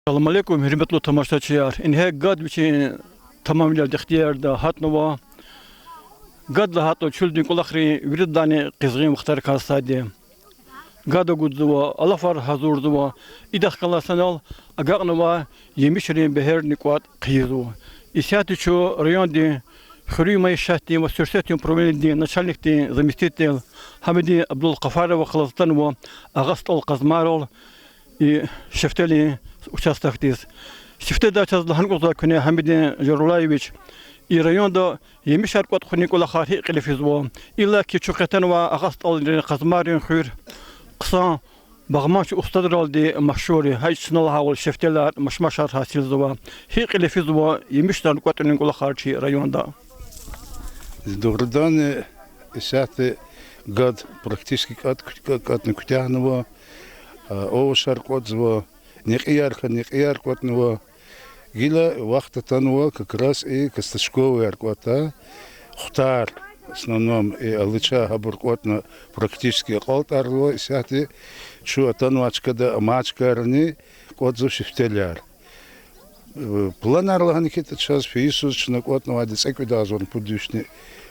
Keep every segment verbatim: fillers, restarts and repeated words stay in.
Салам алейкум, гьуьрметлу тамашачияр! Ингье гад вичин тамамвилелди ихтиярда гьатнава. Гад лагьайтӀа, чуьлдин кӀвалахри виридалайни къизгъин вахтарикай сад я. Гад агудзава, алафар гьазурзава, идахъ галаз санал агакьнавай емишрин бегьерни кӀватӀ хъийизва. Исятда чун райондин хуьруьн майишатдин ва суьрсетдин управленидин начальникдин заместитель Гьамидин Абдулгъафаровахъ галаз атанва Агъа СтӀал Къазмайрал и шефтелин участокдиз. Сифтедай чаз лагьана кӀанзава куьне, Гьамидин Жарулаевич, и районда емишар кӀватӀ хьунин кӀвалахар гьикӀ кьиле физва? Иллаки чун къе атанвай Агъа СтӀалрин, Къазмайрин хуьр хъсан багъманчи устадралди машгьур я, гьа чна лагьайвал шефтелар, машмашар гьасилзава. ГьикӀ кьиле физва емишар кӀватӀунин кӀвалахар чи районда? Дугъриданни, исятда гад практически кӀватӀ-, кӀватӀна куьтягьнава, овощар кӀватӀзава, некьияр хьана, некьияр кӀватӀнава. Гила вахт атанва как раз и косточковыйяр кӀватӀдай, хутар, в основном, и алча, гьабур кӀватӀна практически акьалтӀарзава. Исятда чун атанвай чкада амай чкайрани кӀватӀзава шефтелияр. Планар лагьана хьайитӀа, чаз фейи йисуз чна кӀватӀнавайди цӀекӀуьд агъзурни пуд вишни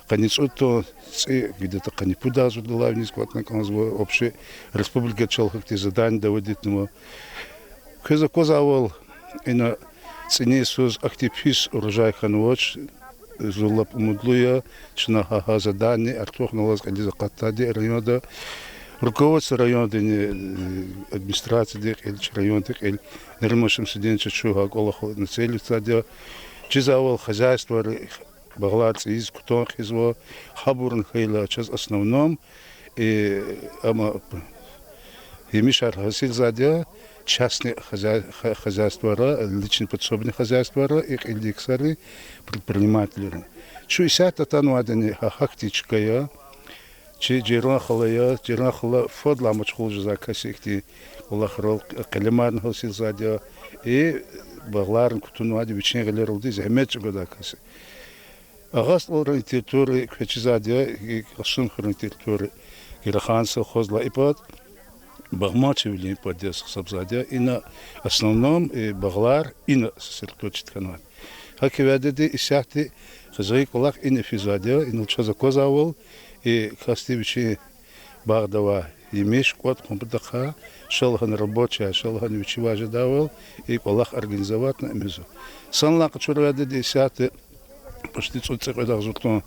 къанни цӀуд тонн, цӀи гидата къанни пуд агъзурдалай виниз кӀватӀна кӀанзава, общий республикада чал гьахьтин задани доводитнава. Квез аквазвайвал, ина цӀинин йисуз ахьтин пис урожай хьанвач, зун лап умудлу я, чна гьа, гьа задани артухарнаваз кьилиз акъатдайди районда. Руководство райондини, администрацияди кьил, чи районди кьил, Нариман Шамсудиновича чун гьа кӀвалахал нацеливзавайди я. Чизвайвал, хозяйствойри, багълар цӀийиз кутун хъийизва, гьабурни хьайила чаз в основном, и, амма емишар гьасилзавайди я частный хозя-, ха-, хозяйствойра, личный подсобный хозяйствойра, и кьилди ксари, предпринимательри. Чун исятда атанвайдини гьа гьахьтин чка я. Чи Жейран хала я, Жейран хала фадлай машгъул жезвай кас я ихьтин кӀвалахрал, къелемарни гьасилзавайди я, и багъларни кутунвайди, вичин гъилералди зегьмет чӀугвадай кас я. Агъа СтӀалрин территория квез чизвайди я, и Къасумхуьруьн территория, Гереханин совхоздилай и пад, багъманчивилин пад яз гьисабзавайди я. Ина в основном, э, багълар ина сосредоточить хьанвайди. Гьаквадайди исятда къизгъин кӀвалах ина физвайди я, инал чаз аквазвайвал, и касди вичин багъда авай емиш кӀватӀ хъун патахъай, ша лагьана рабочий, ша лагьана вичивай жедайвал, и кӀвалах организовать ийизва. Санлай къачурвайди исятда почти цӀуд-цӀикьвед агъзур тонн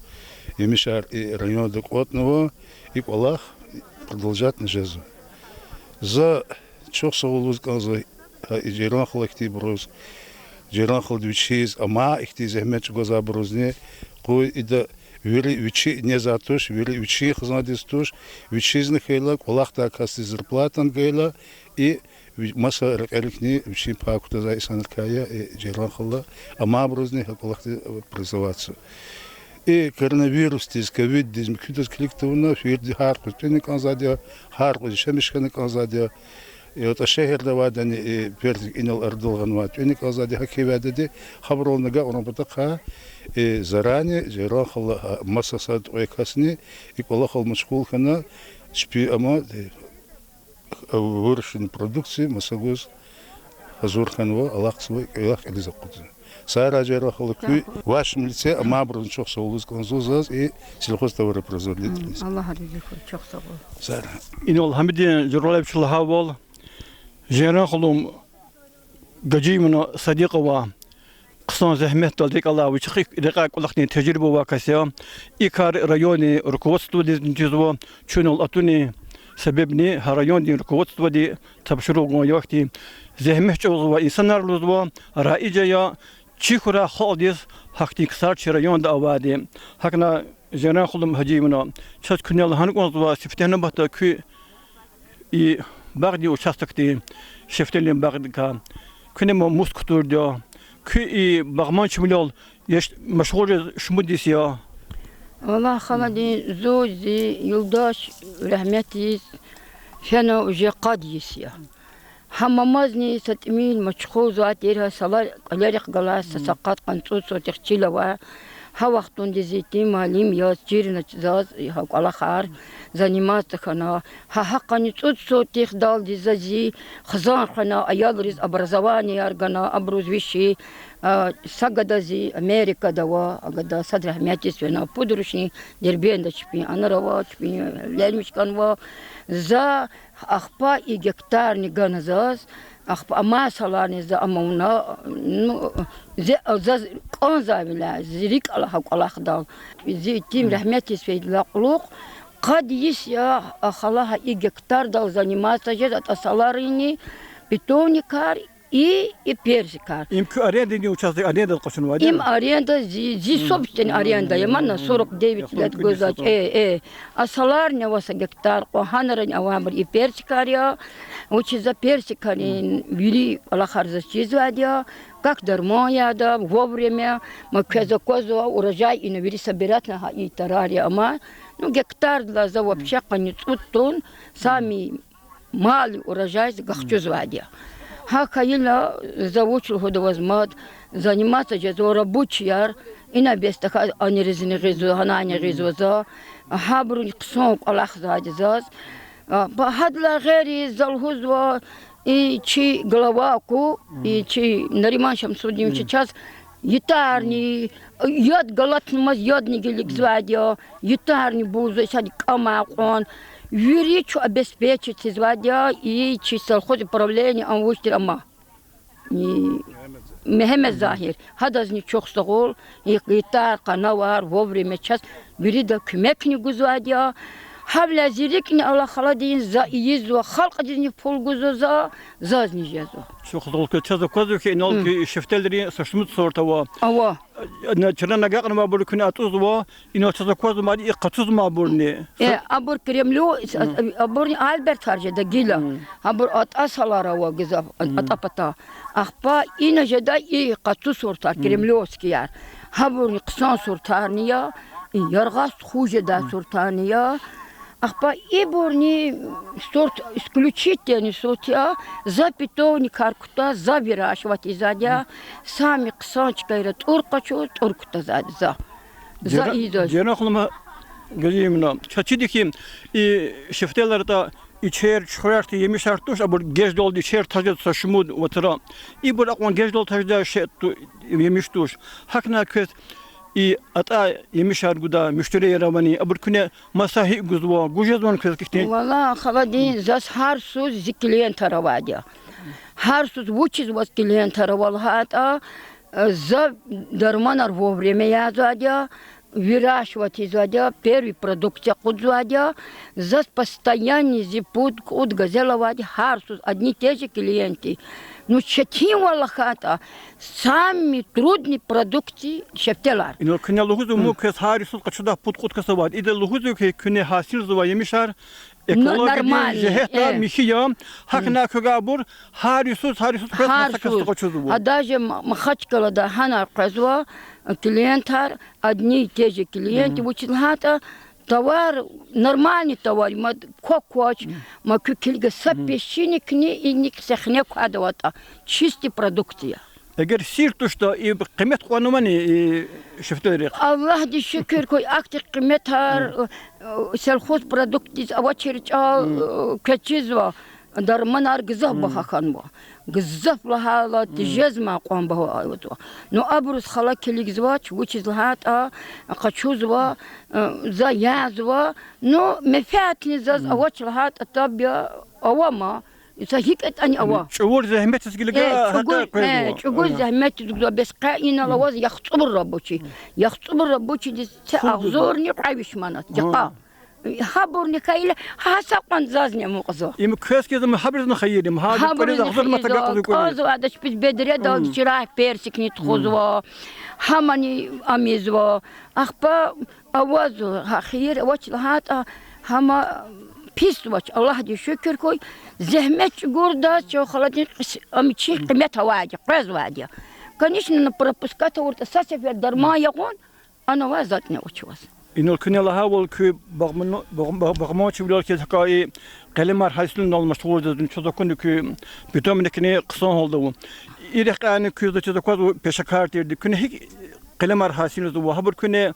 емишар и районда кӀватӀнава, и кӀвалах продолжать жезва. За чухсагъул лугьуз кӀанзава гьа и Жейран хала хьтинбуруз, Жейран халад вичиз, амай ихьтин зегьмет чӀугвазвайбурузни, къуй ида вири вичи незвай туш, вири вичин хизандиз туш, вичизни хьайила, кӀвалахдай касдиз зарплатани гайила, и ви-, маса рекьерикни вичин пай кутазвай инсанрикай я и Жейран хала, амайбурузни гьа кӀвалахдиз призыватзава. И коронавирусдиз, ковиддиз муькуьдаз килиг тавуна, фейиди гьар къуз тӀуьна кӀанзавайди я, гьар къуз яшамиш хьана кӀанзавайди я. И атӀа шегьерда авайдани, и пертик инал арадал гъанвай тӀуьна кӀанзавайди я, гьаквадайди, гьабурал агакьарун патахъай, и зарани Жейран хала, гьа, маса сад-кьве касни и кӀвалахал машгъул хьана, чпи ама, э, выращенной продукция маса гуз гьазур хьанва, алахъзава, кӀвалах кьилиз акъудзава. Сагърай, Жейран хала, куь, в вашем лице амайбурузни чухсагъул лугьуз кӀанзава заз и сельхозтоваропроизводитель. Аллагь рази хьурай, чухсагъул. Сагърай. Инал Гьамидин Жарулаевича лагьайвал, Жейран халун Гьажиевна Садикъова хъсан зегьметдалди рикӀ алай, вичи рекьяй кӀвалахдин тежриба авай кас я. И кар райондин руководстводизни чизва, чунал атунин себебни гьа райондин руководстводи тапшуругъ гун я ихьтин зегьмет чӀугвазвай инсанар лугьузва, раижа я, чи хьурай халкьдиз гьахьтин ксар чи районда авайди. ГьакӀна, Жейран ханум Гьажиевна, чаз куьне лагьана кӀанзава, сифте нубатда куь и багъдин участокдин, шефтелин багъдикай, куьне ма мус кутурди я, куь и багъманчивилел яш-, машгъул жез шумуд йис я? Валлагь, халадин, зун зи юлдаш рагьметдиз фена уже къад йис я. Гьа мамазни са тӀимил машгъулзавай тир, гьа сала кӀвалерихъ галай са савкьват къанни цӀуд сотых чил авай. Гьа вахтунди зи итим муаллим яз чирна заз гьа кӀвалахар, заниматься хьана. Гьа гьакъани цӀуд сотихдалди за зи хизан хвена, аялриз образованияяр гана, абуруз вичин, а, са гада зи Америкада ава, а гада сад рагьметдиз фена, пудручни Дербентда чпин анра ава, чпин лермиш кӀанва. За ахпа и гектарни гана заз, ахпа амай йисаларни за ам авуна, ну, зе, заз кӀанзавайвиляй, зи рикӀ ала гьа кӀвалахдал. Зи итим рагьметдиз фейидалай кьулухъ, къад йис я а хала гьа и гектардал заниматься жез, атӀа йисаларини, питомникар и, и персикар. Им куь арендадин участок, арендадиз къачунвайди я? Им аренда, зи, зи собственный аренда я, ман на сорок девять лет гузвач. Э, э. А йисаларни ава са гектар кьван, гьанарани авайбур и персикар я. Вучиз за персикарин вири кӀвалахар заз чизвайди я. Как дарман яда, вовремя, ма квез аквазва урожай, ина вири собирать хьана гьа и тарар я ама. Ну, гектардилай за вообще къанни цӀуд тонн, сами мал урожай за гахчузвайди я. Гьа хьайила, за вуч лугьуда ваз мад, заниматься жезва рабочияр, ина бес тахьай анризни гъизва, гьанани гъизва за, гьабуруни хъсан кӀвалахзавайди заз. А, ба-, гьадалай гъейри за лугьузва, и чи глава аку, и чи Нариман Шамсудинович чаз ятарни, яд галатнамаз ядни гилигзавайди я, ятарни бузва, исятда кӀамай кьван. Вири чун обеспечить ийизвайди я, и чи сельхозуправление ам вуч тир ама. И Мегьамед Загьир. Гьадазни чухсагъул, и ятар, къанавар вовремя чаз вирида куьмекни гузвайди я. Гьавиляй зи рикӀни ала халадин, за ийизва, халкьдизни пул гузва за, зазни жезва. Чухсагъул, квез чаз аквазва хьи, инал куь шифтелрин са шумуд сорт ава. Ава. Чна агакьнавайбур куьне атӀузва, инал чаз аквазва мад и къацузмайбурни. Э, абур кремлё, абурни альбертар жеда гила. Абур атӀа йисалар ава гзаф, атӀа пата. Ахпа ина жеда и къацу сортар, кремлёвскияр. Гьабурни хъсан сортарни я, и яргъаз тухуз жедай сортарни я. Ахпа ибурни сорт, исключительный сорт я, за питомникар кутаз, за выращивать ийизвайди я, сами хъсан чкайра тӀур къачуз, тӀур кутазвайди за. За ийизвай. Дернахлама Газиевна, чаз чида хьи, и шифтелар атӀа ичер, чухурар хьтин емишар туш, абур геждалди ичер тажеда са шумуд вацра. Ибур акьван геждал тажедай шей ту-, емиш туш. ГьакӀна квез и атӀа емишар гудай муьштери авани, абур куьне маса гьикӀ гузва, гуз жезвани квез ихьтин? Валлагь, халадин, заз гьар йисуз зи клиентар авайди я. Гьар йисуз вучиз ваз клиентар ава лагьайтӀа, за дарманар вовремя язавайди я, выращивать ийизвайди я, первый продукция къудзавайди я, заз постоянный зи пуд-кьуд газел авайди, гьар йисуз одни и те же клиенты. Ну, четинвал лагьайтӀа, самый трудный продукция шифтелар. Инал куьне лугьузва, ман квез гьар йисуз къачудай пуд-кьуд кас авайди. Ида лугьузва хьи, куьне гьасилзавай емишар экологиядин жигьетдай михьи я, гьакӀна квевай абур гьар йисуз, гьар йисуз квез маса касди къачузва. А даже Ма-, Махачкъалада гьанай къвезва клиентар, одни и те же клиенты, вучиз лагьайтӀа товар, нормальный товар, мад квахьнач, мад куь килига са пешеникни иник сехне квайди аватӀа, чистый продукция. Эгер сир туштӀа, и къимет кьванвани и шифтелрихъ? Аллагьдиз шукур хьуй, ахьтин къиметар, э, сельхозпродуктдиз авачир чӀал, э, квез чизва, дарманар гзаф багьа хьанва. Гзаф лагьайла, тежезмай кьван багьа авазва. Ну, абуруз хала килигзавач, вучиз лагьайтӀа къачузва, э, за язва. Ну, менфятни заз авач лагьайтӀа, таб я, ава ман. Са гьикӀ ятӀани ава. ЧӀугур зегьметдиз килига, э, гьатта чӀугур, къвезва. Э, чӀугур зегьметдиз гузва, бес къе инал аваз яхцӀур рабочий. ЯхцӀур рабочийдиз це агъзурни кьве виш манат, йикъа. Гьабурни хьайила, гьа са кьван зазни амукьзава. Им квез хьиз ам гьабурузни хайир я, им гьабур кьве агъзур ман агакьзава кьве. Кьазва ада чпиз бедредалди чирагь персикни тухузва, гьамани ам ийизва. Ахпа авазва, гьа хийир авач лагьайтӀа, гьама писвач, Аллагьдиз шукур хьуй, зегьмет чӀугурдаз чун халадин къис-, ам чи къимет авайди, къвезвайди. Конечно, на пропускать авуртӀа, са сефер дарман ягъун, ана авай затӀни авач ваз. Инал куьне лагьайвал, куь багъман-, багъ-, багъ-, багъманчивилелди хьиз гьакӀа и къелемар гьасилунал машгъул жезва, чаз акуна куь питомникни хъсан гьалда ава. И рекьяйни куьн, заз чиз аквазва, пешекар тирди. Куьне гьикӀ къелемар гьасилзава, гьабур куьне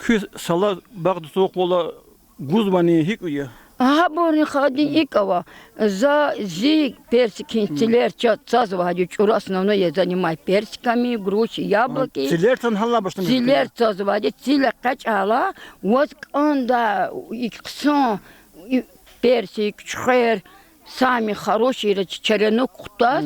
куь сала багъдиз тухвала гузвани, гьикӀ я? Гьабурни, халадин, икӀ ава. За зи персикин цилер чаз цазвайди, чӀуру основное я, занимаюсь персиками, груши, яблоки. Цилер цана гьална башламишна? Цилер цазвайди, цил экъечӀайла, ваз кӀандай и хъсан, и персик, чуьхвер, самый хорошийра черенок кутаз,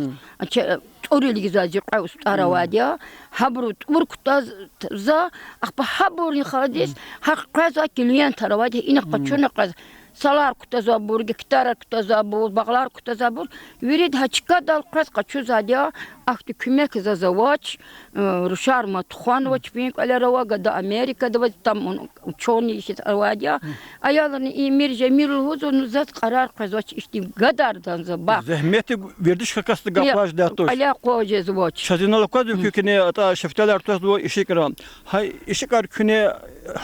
че-, тӀур илигза зи кьве устӀар авайди я, гьабуру тӀур кутаз за, ахпа гьабурни, халадиз, гьакӀ къвезвай клиентар авайди, инихъ къачуна къвез. Салар кутазвайбур, гектарар кутазвайбур, багълар кутазвайбур, вирида гьа чкадал къвез къачузвайди я, ахьтин куьмек заз авач, э, рушар мад тухванва, чпин кӀвалера ава, гада Америкада ава, там он учёный хьиз авайди я. Аялрини Эмир, Жемир лугьузва, ну, заз кьарар къвезвач ихьтин гадардан за багъ. Зегьметдик вердиш хьайи касдин гаплар жедай туш. КӀвале акъваз жезвач. Чаз инал аквазва, куьне атӀа шефтелар твазва ишикӀра. Гьа ишикӀар куьне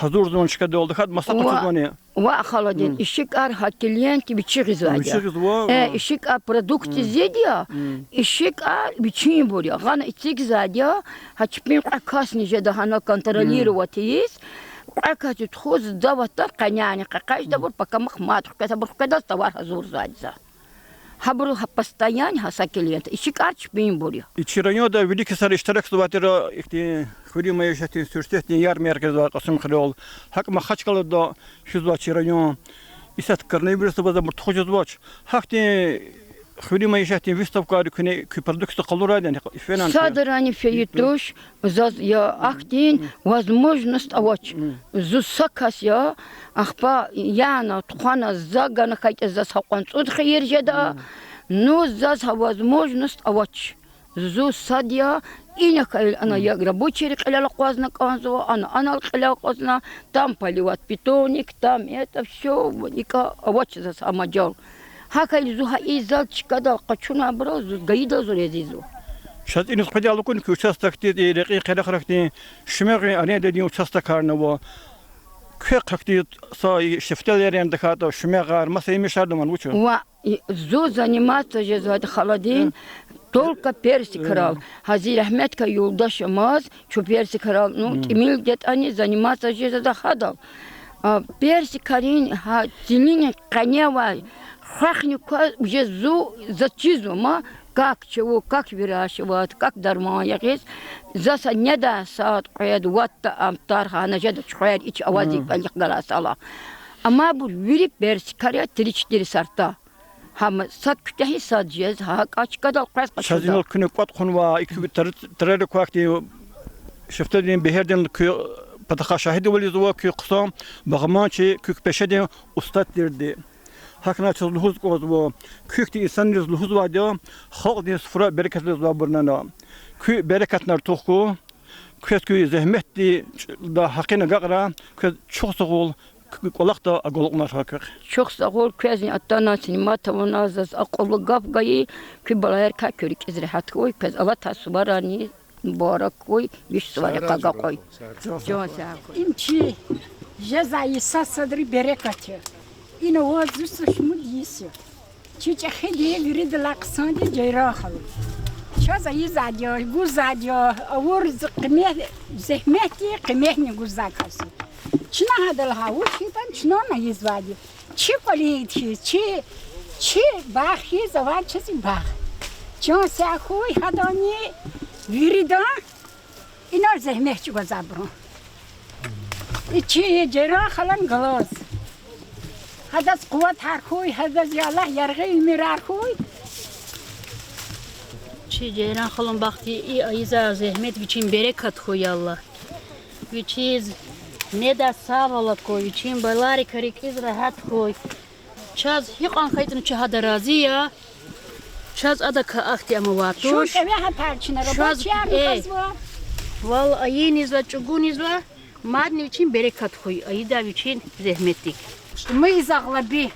гьазурзавани чкадал, тахьайтӀа маса къачузвани? Ваъ, халадин, ишикӀар гьа клиент вичи гъизвайди я. Вичи гъизва? Э, ишикӀар продукция зид я, ишикӀар вичинбур я. Гъана эцигзавайди я, гьа чпин кьве касни жеда гьана контролировать ийиз. Кьве касди тухуз заводда къеняни къекъведа, абур пакамахъ мад хкведа, абур хкведаз товар гьазурзавайди я за. Гьабуру гьа постоянно гьа са клиент, ишикӀар чпинбур я. И чи районда вилик йисара иштиракзавай тир ихьтин хуьруьн майишатдин, суьрсетдин ярмарка жезвай Кьасумхуьрел, гьакӀ Махачкъалада физвай чи район. Исятда коронавирусдин ваз абур тухуз жезвач. Гьахьтин хуьруьн майишатдин выставкайра куьне куь продукция къалурайдани, фенани? Садрани фейи туш, заз я ахьтин возможность авач. Зун са кас я, ахпа яна тухвана за гана хьайитӀа, заз гьакьван цӀуд хийир жеда. Ну, заз гьа возможность авач. Зун сад я, ина хьайила ана я рабочийри кьилел акъвазна кӀанзава, ана анал кьилел акъвазна, там поливать питомник, там это всё, икӀа авач заз гьа мажал. ГьакӀ хьайила зун гьа и зал чкадал къачунайбурал зун гайидал зун резизва. Чаз иниз къведай лугьун, куь участокдиз и рекьин къерехра хьтин шуьмягъин арендадин участокарни ава. Квехъ хьтин са и шефтел аренда хьайитӀа, шуьмягъар, маса емишарни авани вуч? Ва и зун заниматься жезвайди, халадин, только персикрал. Гьа зи рагьметкай юлдаш Амаз, чун персикрал, ну, тӀимил ятӀани заниматься жезва за гьадал. А, персикарин гьа цилин къене авай хвехъни кваз уже зун, заз чизва ма, как чаву, как выращивать, как дарман ягъиз. За са недай сад-кьвед, вад-вад ам таргъана жеда чуьхвер, ич аваз и кӀвалихъ галай сала. Амма абур вири персикар я, три-четыре сорта. Гьам сад куьтягьиз сад жез, гьакӀ чкадал къвез къачуда. Чаз инал куьне кӀватӀ хъувунвай, и куь тар-, тарарик квахьди, шефтелдин бегьердин куь патахъай шагьидвал ийизва, куь хъсан багъманчи, куь пешедин устад тирди. ГьакӀ хьана чаз лугьуз кӀанзава, куь хьтин инсанриз лугьузвайди я, халкьдин суфра берекат жезвайбур ана. Куь берекатар артух хьуй, квез куь зегьметдин гьакъин агакьрай, квез чухсагъул, куь кӀвалахда агалкьунар хьуй квехъ. Чухсагъул, квезни атана, снимать авуна, заз акьуллу гаф гайи, куь балаяр квай куь рикӀиз регьят хьуй, квез алатай суварарни мубарак хьуй, виш суварихъ агакьуй. Чан сагъ хьуй. Им чи жезвай са садри берекат я. Ина ваз зуса шумуд йис я. Чи чӀехиди, виридалай хъсанди Жейран хала. Чаз ийизвайди я, гузвайди я, авур з-, къиме-, зегьметдин къиметни гузвай кас я. Чна гьадал гьа вуч хьайитӀани чнани ийизвайди я. Чи кӀвалин хьиз, чи, чи багъ хьиз авай чаз и багъ. Чан сагъ хьуй гьадани, виридан. Инал зегьмет чӀугвазвайбурун. И чи Жейран халан галаз. Гьадаз къуватар хьуй, гьадаз я Аллагь яргъи уьмуьрар хьуй. Чи Жейран халун бахтиз ийизвай зегьмет вичин берекат хьуй, я Аллагь. Вичиз недай сагъвал акуй, вичин баларикай рикӀиз регьят хьуй. Чаз гьикьван хьайитӀани чун гьадан рази я. Чаз адакай ахьтин ам авай туш. Чун кӀеве гьатар чна рабочияр, э, хазва. Вал ийизва, чӀугунизва, мадни вичин берекат хьуй, ийизвай вичин зегьметдик. Мы из Аглаби.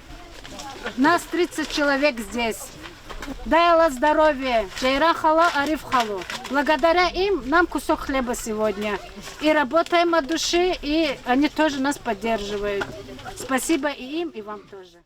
Нас тридцать человек здесь. Дай Аллах здоровья, Жейран хала, Ариф халу. Благодаря им нам кусок хлеба сегодня. И работаем от души, и они тоже нас поддерживают. Спасибо и им, и вам тоже.